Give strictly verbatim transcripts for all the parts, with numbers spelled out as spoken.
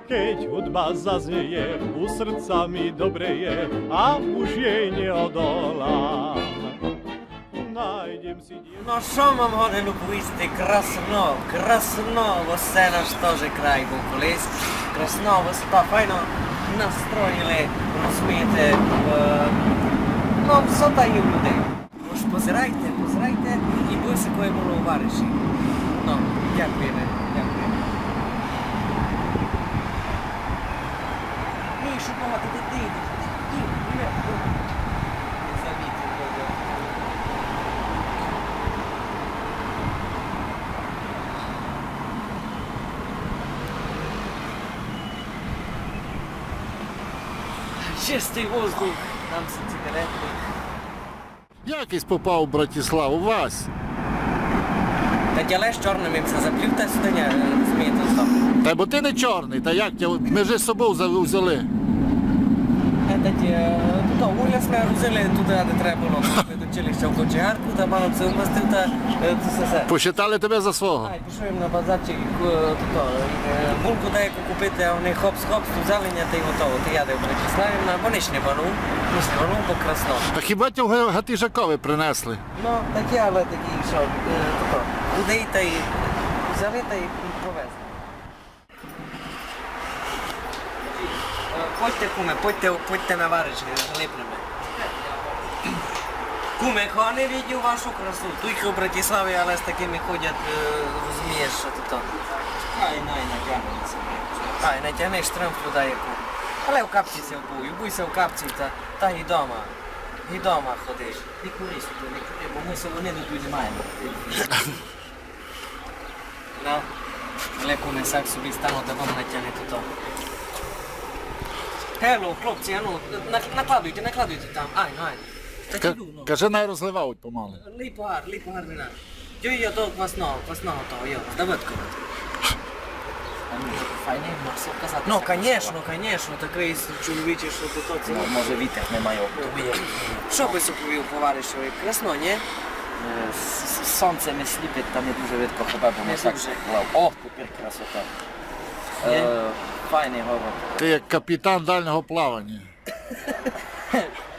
Кедь гудба зазнє, у срца ми добре є, а уж єй нє одолам. Найдєм си дїв- Но, што мам годен уповісти? Красно, красно, бо се наш тоже край быв колись. Красно, вы ся та файно настроїли, розумієте, е, но, всьо та є в людей. Ож позирайте, позирайте, і буде ся кой было у Вариші. Но, дякуєме, дякуєме. Мишу, мама, ти, ти, ти, ти, ти, ти, ти, ти. Не завідуй, Боже. Чистый воздух, там ся циґареты. Як єсь попав у Братіславу, Вась? Та діле з чорным им ся заплів, та сюды не, розумієте, што. Та бо ты не чорный, та як тя, мы же з собов за-, взяли. Е, та ті, е, то, угля сьме грузили туды, де треба было, до училища в кочегарку, та мало ся уместив, та, е, то всьо, всьо. Посчитали тебе за свого? Ай, пішов им на базарчик, е, то, то, е, булку деяку купити, а они хопс-хопс, ту взяли ня, та й готово. Та я де в Братіславі, ну, бо нич не ману, нич не ману, бо красно. А хіба тя в Га-, Гатижакови принесли? Ну, такі, але такі, што, е, то, то, людей та й взяли та й повезли. Е, подьте, куме, подьте, подьте на Вариш, е, глипнеме. Куме, хто не видїв вашу красу? Туйкы в Братіславі, але з такыми ходять, е, розумієш, што то там. Ай, най, натягне ся. Ай, натягнеш штрим туды, яку. Але в капці ся обуй, обуй ся в капці, та, та й дома. І дома ходиш. Не кури сюды, не кури, бо мы солонины туй не маєме. Ну, але куме, сяк собі стану, та вам натягне туй. Гело, хлопці, ану, на-, накладуйте, накладуйте там. Ай, ну, ай. Та ка-, піду, ну. Кажи, най розливають помалы. Лий погар, лий погар вина. Йой, йо, то квасного, квасного того, йо, Давидко. А ну, файный, мусив казати. Ну, конечно, конечно, такый чоловіче, што то, то це. Ну, може, вітер не має обдує. Што бы ся повів, товаришу, красно, нї? Е, с-, с-, сонце ме сліпить, та не дуже видко хіба, бо не так дуже. О, тепер красота. Нї? Е, файный город. Ты як капітан дальнього плавання.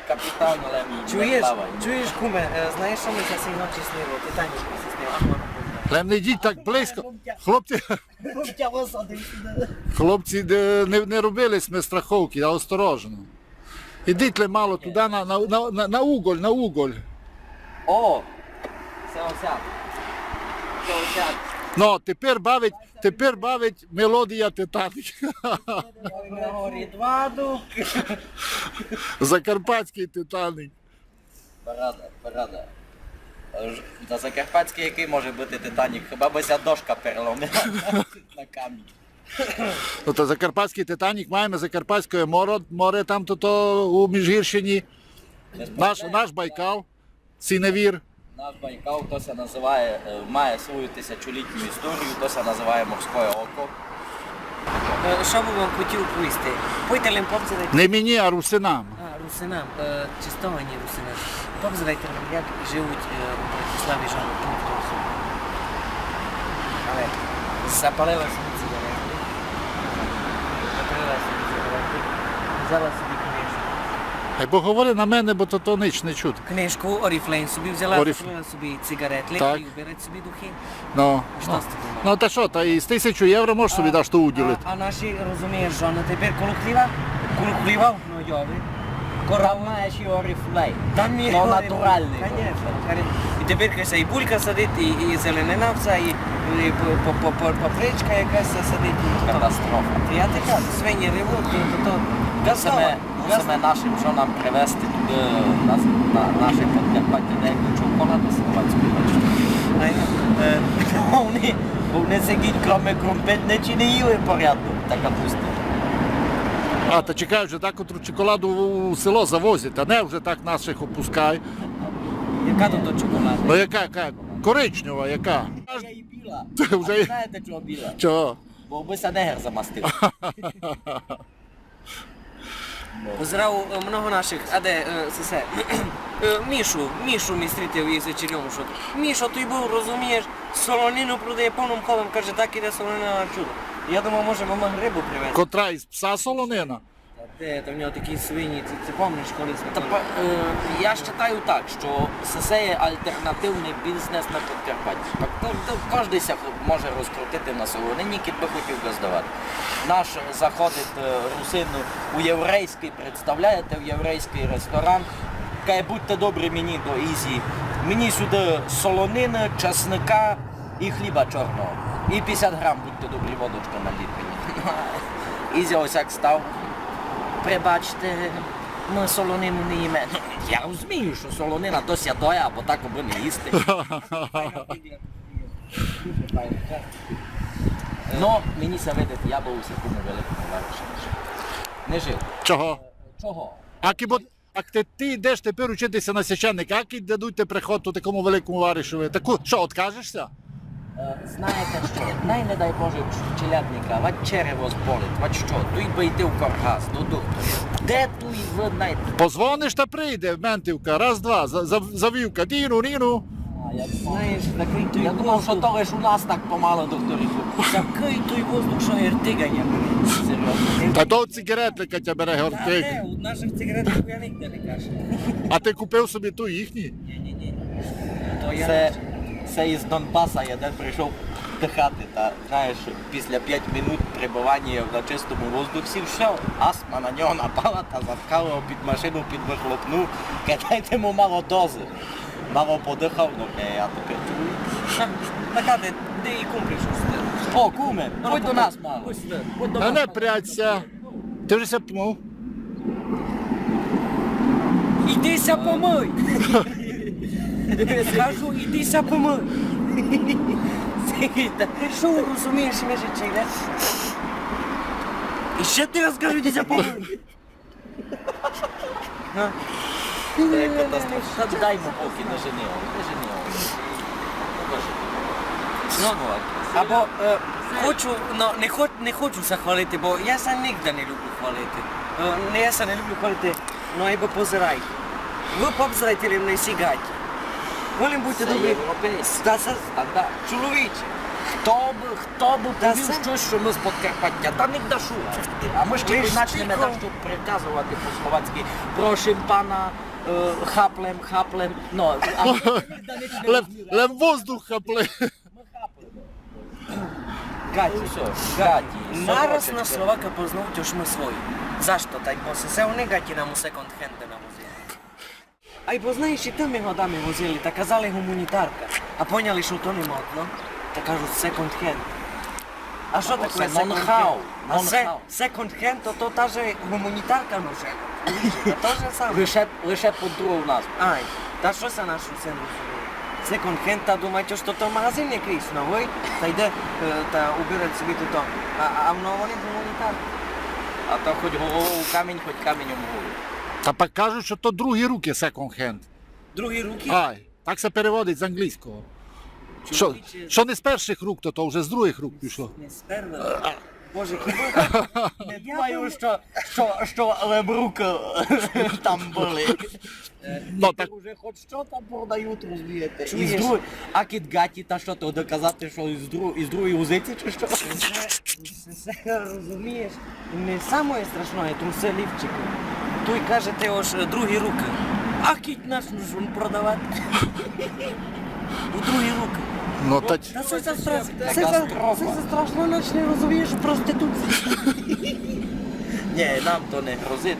Капітан, але не плаває. Чуєш, куме, е, знаєш, што ми ся сей ночі снило? Титанік ми ся снило. Ах, воно. Лем не йдіть так близько. Хлопці, хлопці, не, не робили сьме страховкы, а осторожно. Ідіть лем мало туды на, на, на, на, на уголь, на уголь. О! Се осяд. Се осяд. Ну, тепер бавить, тепер бавить мелодія Титанік. Ой, на горі два дуб. Закарпатськый Титанік. Парада, парада. Аж за закарпатськый якый може быти Титанік? Хіба бы ся дошка переломила на камінь. Ну, то закарпатськый Титанік, маєме Закарпатське море, море там то, то у Міжгірщині. Наш, наш Байкал. Синевір. Наш Байкал, то ся называє, е, має свою тисячолітню історію, то ся называє Морське око. Е, што бы вам хотів повісти? Пойте лем повзирайте. Не мені, а русинам. А, русинам. Е, честовані русинам. Повзирайте, як живуть, е, у Братіславі жонкы. Але запалила собі циґарету. Запалила собі циґарету. Взяла собі книжку. Гай бо говори на мене, бо то, то нич не чути. Книжку Oriflame собі взяла, Orif- купила собі циґаретлі, так, і убирать собі духи. Ну, што сте думали? Ну, та што, та і з тисячу євро можеш собі дашто уділити. А, а наші, розумієш, жоны тепер коло хліва? Коло хліва в гнойові. Там маєш і Oriflame. Там є. То натуралный. Конечно. І тепер якась і булька садить, і, і зеленина вся, і, і по, по, по, по, папричка якась садить. Катастрофа. Я ти кажу, свині ревуть, то, то, то. Мусиме, мусиме нашим жонам привезти туды на, на наше Подкарпаття деяку чоколаду словацьку. Айно. Е, вони, вони сидять, кроме крумпетниці, не їли порядно, та капусти. А, та чекай, вже так отру чоколаду у село завозять, а не вже так наших опускай. Яка то, то чоколада? Ну яка, яка? Коричнева, яка? Є і біла. Це вже... А ви знаєте, чого біла? Чого? Бо бы ся негр замастив. Позирав, е, много наших, а де, е, се, се, е, Мішу, Мішу ми стрітив із Черемушок. Мішо, туй быв, розумієш, солонину продає повным ходом, каже, так іде солонина на чудо. Я думав, може, мама грибу привезе. Котра із пса солонина? Та де, та в нього такі свині, ти, ти помниш, коли... Та па-, е, я считаю так, што се, се є алтернативный бізнес на Подкарпатті. Так, то, то кождый ся може розкрутити на солонині, кідь бы хотів газдовати. Наш заходить, е, русин у єврейськый, представляєте, в єврейськый ресторан. Каже, будьте добрі мені до Ізі. Мені сюды солонины, чесника і хліба чорного. І пятдесят грам, будьте добрі, водочка наліть мені. Ізя ось як став. Прибачте, мы солонину не їме. Ну, я розумію, што солонина то святоє, або так, абы не їсти. Но, мені ся видить, я бы у сякому великому вароші не жив. Не жив. Чого? Чого? А кібо, а ти, ти йдеш тепер учити ся на священника, а кідь дадуть ти приход у такому великому варошови? Таку, што, откажеш ся? Е, знаєте што, най не дай Боже ч-, челядника, вать черево зболить, вать што, туй бы йти в Коргас, до доктора. Де туй вы най- Позвониш та прийде, ментівка, раз, два, за-, за-, завівка, діну, ріну. А, як знаєш, такый туй... Я думав, што то лиш у нас так помало, докторику. Такый туй воздух, што гертига не бере. Серйозно. Та то циґаретлика тя бере гертига. Та не, у наших циґаретликах я нигде не кашляю. А ти купив собі ту їхні? Ні, ні, ні. То я... Се, се із Донбаса єден прийшов дыхати, та, знаєш, після пять минут пребыванія на чистому воздухі всьо, астма на нього напала, та заткали го під машину, під выхлопну, кидайте му мало дозы. Мало подыхав, но, е, я тепер чую. Ха, така де, де і кум прийшов сюды. О, куме, ходь до нас мало. Ходь сюды. Ходь до нас. Та не прядь ся. Ти вже ся помыв? Іди ся помый. Кажу, іди ся помый. Ти што, розумієш, межи чи не? І ще ти раз кажу, іди ся помый. Е, катастрофа. Та дай му покій, не жени його, не жени його. Ну, або, е, хочу, но, не хо-, не хочу ся хвалити, бо я ся нигде не люблю хвалити. Е, не, я ся не люблю хвалити, но, айбо позирай. Вы пообзирайте лем на сі ґаті. Вы лем будьте добрі. Се європейськый стандарт. Чоловіче. Хто бы, хто бы повів штось, што мы з Подкарпаття? Та нигде шуга. А мы ще й начнеме так, што приказовати по-словацькы: прошым пана, е, хаплем, хаплем. Но, а лем, лем воздух хаплем. Ґаті. Ну всьо, ґаті. Нараз на Словака познають, ож мы свої. За што? Та й бо се, се они ґаті нам у секонд-хенды навозили. Айбо, знаєш, і тыми годами возили, та казали гуманітарка. А поняли, што то не модно, та кажуть секонд-хенд. А што такоє секонд-хенд? Ноу-хау. А се-, секонд-хенд, то, то та же гуманітарка, но же. Та то же саме. Лише, лише під другов назвов. Ай, та што ся наш русин розуміє? Секонд-хенд, та думать, што то магазин якыйсь новый, та йде, е, та убирать собі туй. А, а, а воно вони гуманітарка. А то хоть головов у камінь, хоть камінь у могилу. Та пак кажуть, што то другі руки секонд-хенд. Другі руки? Ай, так ся переводить з англійского. Што, чоловіче, што не з першых рук, то, то вже з другых рук пішло. Не з першых. Е, а. Боже, хіба... Не думаю, што, што, што лем рукы там были. Е, но, так уже хоть што там продають, розумієте. Чуєш? Із друг-, а кідь ґаті, та што, то доказати, што із друг-, із другої гузиці, чи што? Се, се, розумієш, не самоє страшноє, трусы, лифчикы. Туй, кажете, ож, е, другі рукы. А кідь начнуть вон продавати у другі рукы? Но та Та се за страшно, се за, се за страшно, наче не розумієш, проституція. Ні, нам то не грозить.